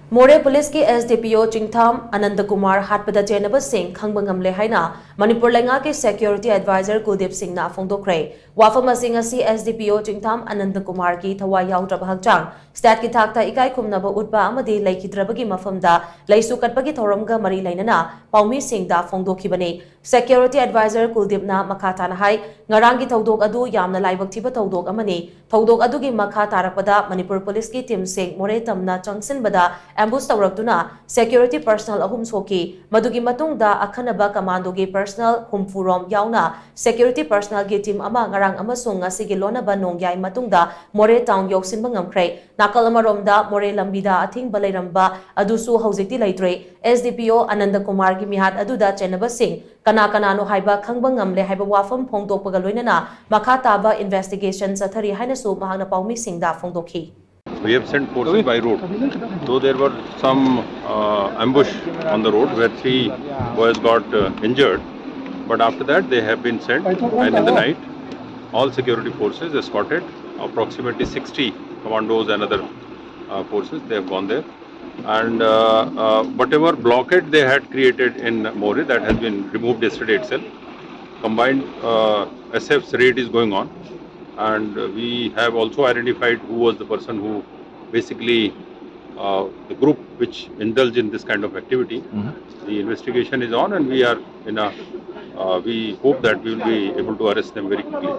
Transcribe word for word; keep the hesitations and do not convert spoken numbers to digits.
ꯃꯣꯔꯦ ꯄꯨꯂꯤꯁꯀꯤ S D P O ꯆꯤꯡꯊꯥꯝ Anand Kumar ꯍꯥꯠꯄꯗ ꯆꯦꯟꯅꯕꯁꯤꯡ ꯈꯪꯕ ꯉꯝꯂꯦ ꯍꯥꯏꯅ ꯃꯅꯤꯄꯨꯔ ꯂꯩꯉꯥꯛꯀꯤ security advisor ꯀꯨꯜꯗꯤꯞ ꯁꯤꯡꯅ ꯐꯣꯡꯗꯣꯛꯈ꯭ꯔꯦ꯫ ꯋꯥꯐꯝ ꯑꯁꯤ ꯉꯁꯤ S D P O ꯆꯤꯡꯊꯥꯝ Anand ꯀꯨꯃꯥꯔꯒꯤ ꯊꯋꯥꯏ ꯌꯥꯎꯗ꯭ꯔꯕ ꯍꯛꯆꯥꯡ, stateꯀꯤ ꯊꯥꯛꯇ ꯏꯀꯥꯏ ꯈꯨꯝꯅꯕ ꯎꯠꯄ ꯑꯃꯗꯤ ꯂꯩꯈꯤꯗ꯭ꯔꯕꯒꯤ ꯃꯐꯝꯗ ꯂꯩꯁꯨ ꯀꯠꯄꯒꯤ ꯊꯧꯔꯝꯒ ꯃꯔꯤ ꯂꯩꯅꯅ ꯄꯥꯎꯃꯤꯁꯤꯡꯗ ꯐꯣꯡꯗꯣꯛꯈꯤꯕꯅꯤ꯫ Security advisor ꯀꯨꯜꯗꯤꯞꯅ ꯃꯈꯥ ꯇꯥꯅ ꯍꯥꯏ, ꯉꯔꯥꯡꯒꯤ ꯊꯧꯗꯣꯛ ꯑꯗꯨ ꯌꯥꯝꯅ ꯂꯥꯏꯕꯛ ꯊꯤꯕ ꯊꯧꯗꯣꯛ ꯑꯃꯅꯤ꯫ ꯊꯧꯗꯣꯛ ꯑꯗꯨꯒꯤ ꯃꯈꯥ ꯇꯥꯔꯛꯄꯗ ꯃꯅꯤꯄꯨꯔ ꯄꯨꯂꯤꯁꯀꯤ teamꯁꯤꯡ ꯃꯣꯔꯦ ꯇꯝꯅ ꯆꯪꯁꯤꯟꯕꯗ ambush ꯇꯧꯔꯛꯇꯨꯅ security personnel ꯑꯍꯨꯝ ꯁꯣꯛꯈꯤ꯫ ꯃꯗꯨꯒꯤ ꯃꯇꯨꯡꯗ ꯑꯈꯟꯅꯕ commandoꯒꯤ personnel ꯍꯨꯝꯐꯨ ꯔꯣꯝ ꯌꯥꯎꯅ security personnelꯒꯤ team ꯑꯃ ꯉꯔꯥꯡ ꯑꯃꯁꯨꯡ ꯉꯁꯤꯒꯤ ꯂꯣꯟꯅꯕ ꯅꯣꯡꯌꯥꯏ ꯃꯇꯨꯡꯗ ꯃꯣꯔꯦ town ꯌꯧꯁꯤꯟꯕ ꯉꯝꯈ꯭ꯔꯦ꯫ ꯅꯥꯀꯜ ꯑꯃꯔꯣꯝꯗ ꯃꯣꯔꯦ ꯂꯝꯕꯤꯗ ꯑꯊꯤꯡꯕ ꯂꯩꯔꯝꯕ ꯑꯗꯨꯁꯨ ꯍꯧꯖꯤꯛꯇꯤ ꯂꯩꯇ꯭ꯔꯦ꯫ S D P O Anand ꯀꯨꯃꯥꯔꯒꯤ ꯃꯤꯍꯥꯠ ꯑꯗꯨꯗ ꯆꯦꯟꯅꯕꯁꯤꯡ ꯀꯅꯥ ꯀꯅꯥꯅꯣ ꯍꯥꯏꯕ ꯈꯪꯕ ꯉꯝꯂꯦ ꯍꯥꯏꯕ ꯋꯥꯐꯝ ꯐꯣꯡꯗꯣꯛꯄꯒ ꯂꯣꯏꯅꯅ ꯃꯈꯥ ꯇꯥꯕ investigation ꯆꯠꯊꯔꯤ ꯍꯥꯏꯅꯁꯨ ꯃꯍꯥꯛꯅ ꯄꯥꯎꯃꯤꯁꯤꯡꯗ ꯐꯣꯡꯗꯣꯛꯈꯤ꯫ We have sent forces by road, though there were some uh, ambush on the road where three boys got uh, injured. But after that, they have been sent, and in the night, all security forces escorted approximately sixty commandos and other uh, forces. They have gone there, and uh, uh, whatever blockade they had created in Moreh, that has been removed yesterday itself. Combined uh, S F's raid is going on, and uh, we have also identified who was the person who basically uh, the group which indulge in this kind of activity. The investigation is on, and we are in a. Uh, we hope that we will be able to arrest them very quickly.